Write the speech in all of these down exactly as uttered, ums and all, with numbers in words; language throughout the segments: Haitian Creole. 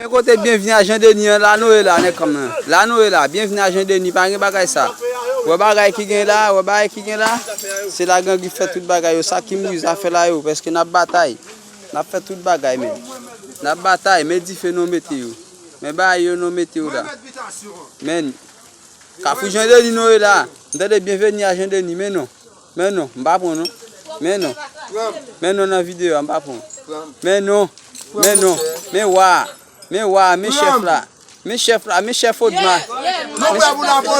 Men kote byenvni a Jan Deni an, la nou ye la, nèg kanm nan. La nou ye la, byenvni a Jan Deni, pa gen bagay sa. Wè bagay ki gen la, wè bagay ki gen la. Se la gang ki fè tout bagay yo, sa ki mouri zafè la yo, paske n ap batay. N ap fè tout bagay, men. N ap batay, men dife nou mete yo. Men bagay yo nou mete yo la. Men, Kafou Jan Deni nou ye la. M tande byenvni a Jan Deni, men non. Men non, m pa pran non. Men non. Men non nan videyo a, m pa pran. Men non. Men non. Men wa. Men wa, men chèf la. Men chèf la, men chèf Odma.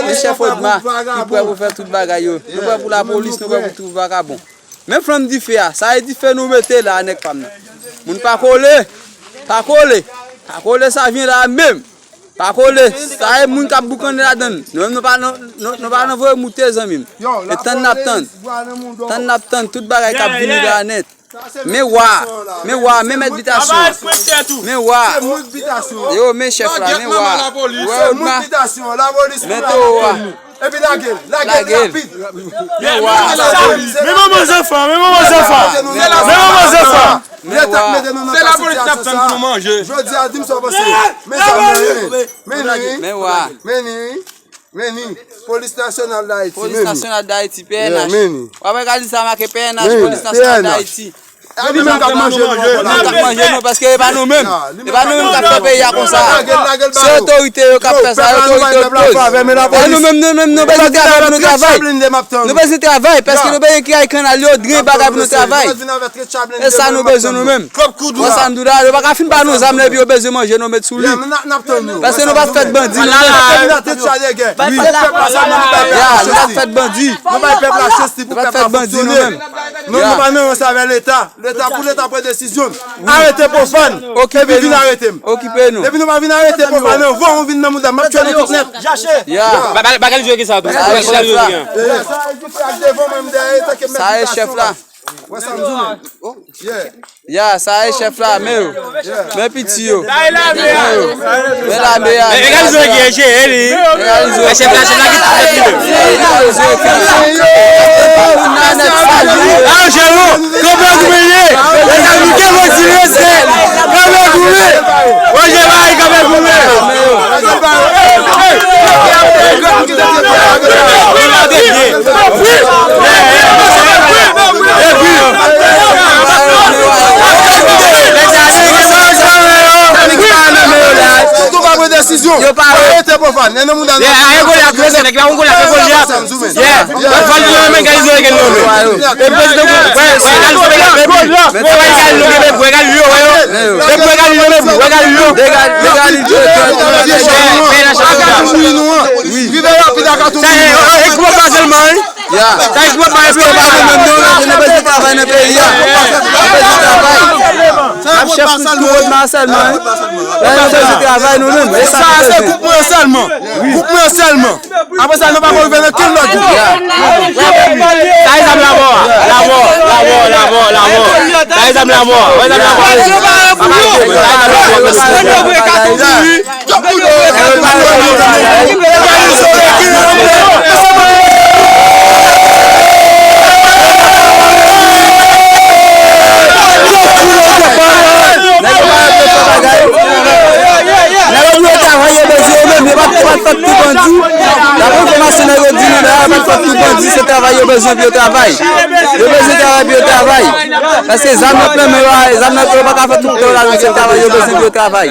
Men chèf Odma ki prè pou fè tout bagay yo. Nou prè pou lapolis, nou prè pou tout vagabon. Men flanm dife a, sa e dife nou mete la, nèg pa m nan. Moun pa kole, pa kole, pa kole sa vyen la menm. Pa kole, sa e moun k ap boukannen ladann. Nou menm nou pa, nou, nou, nou pa nan voye moute zanmi m. E tann n ap tann. Tann n ap tann tout bagay k ap vini la nèt. Men wa, men wa, men mèt bitasyon. Men wa. Yo, men chèf la, men wa. Wè Odma. Men towo a. Epi lage l, lage l rapid. Men manman zanfan, men manman zanfan. Men manman zanfan. Leta k mete nou nan sitiyasyon sa a. Jodi a, di m sa w panse. Men sa m renmen. Men ni, men ni, men ni. Polis Nasyonal d Ayiti, men ni. Polis Nasyonal d Ayiti, P N H. W ap gade sa make P N H, Polis Nasyonal d Ayiti. A li menm k ap manje nou ankò la. K ap manje nou, paske e pa nou menm. E pa nou menm k ap fè peyi a konsa. Se otorite yo k ap fè sa, otorite yo k poze. E nou menm, nou menm, nou bezwen travay pou nou travay. Nou bezwen travay, paske nou bezwen kay kanal yo, dren bagay pou nou travay. E sa nou bezwen nou menm. Wè sa m di w la, yo pa ka fin ba nou zam la epi yo bezwen manje nou met sou li. Paske nou pa t fèt bandi, nou menm. Ya, nou pa t fèt bandi. Nou pa t fèt bandi, nou menm. Nou, nou pa nan ranse avè Leta. Leta, pou Leta pran desizyon l. Arete Pwofàn. Epi vin arete m. Okipe nou. Depi nou pa vin arete Pwofàn anvan ou vin nan mouda m, m ap tchwe nou tout nèt. Ya. Ba, ba, bagay li jwe ki sa tou. Bagay li jwe ki sa. Sa e chèf la. Wè sa m di w menm. Yeah. Ya, sa e chèf la, men yo. Men piti yo. Men yo. Men lame a. Men egalize ki e jere li. Egalize. Men chèf la, chèf la ki tout nèt li menm. Egalize. Anjelo, kanpe goumen ye. Mezanmi, ke mwen di reste. Kanpe goumen. Manje bay, kanpe goumen. Epi, Yo pa pran desizyon. Yo pa arete Pwofàn. Nèg nan mouda nou. Arete Pwofàn. Nèg la konn Golyat, arete Golyat. Yeah. Fò l di yo menm, gade yo, gade yo menm. E prezidan, wè, wè, gade yo, gade yo, gade yo, wè, gade yo. E pou gade yo menm, wè, gade yo. Rive rapid ak Atoumi. Sa e, e, e, e, e, e, e, e, e, e, Ya. Sa e ki pwòp bagay pou yo pa nou menm non, nou bezwen travay nan peyi a. Nou bezwen travay. N ap chèf tout moun nan sèlman, wi. La, nou bezwen travay nou menm. E sa nou bezwen. Sa se koup mwen sèlman. Koup mwen sèlman. Apre sa, nou pa rive nan kenn lòt gwoup. Ya. Sa e zam lamò a. Lamò, lamò, lamò, lamò. Sa e zam lamò a. Wè zam lamò a. Sa e zam lamò a. Nèg yo pa fè travay yo bezwen yo menm, yo pa, yo pa fè tout bandi. Daprè enfòmasyon nèg yo di nou la, yo pa fè tout bandi, se travay yo bezwen pou yo travay. Yo bezwen travay pou yo travay. Paske zam nan nan men yo a, zam nan yo pa ka fè tout tan la, se travay yo bezwen pou yo travay.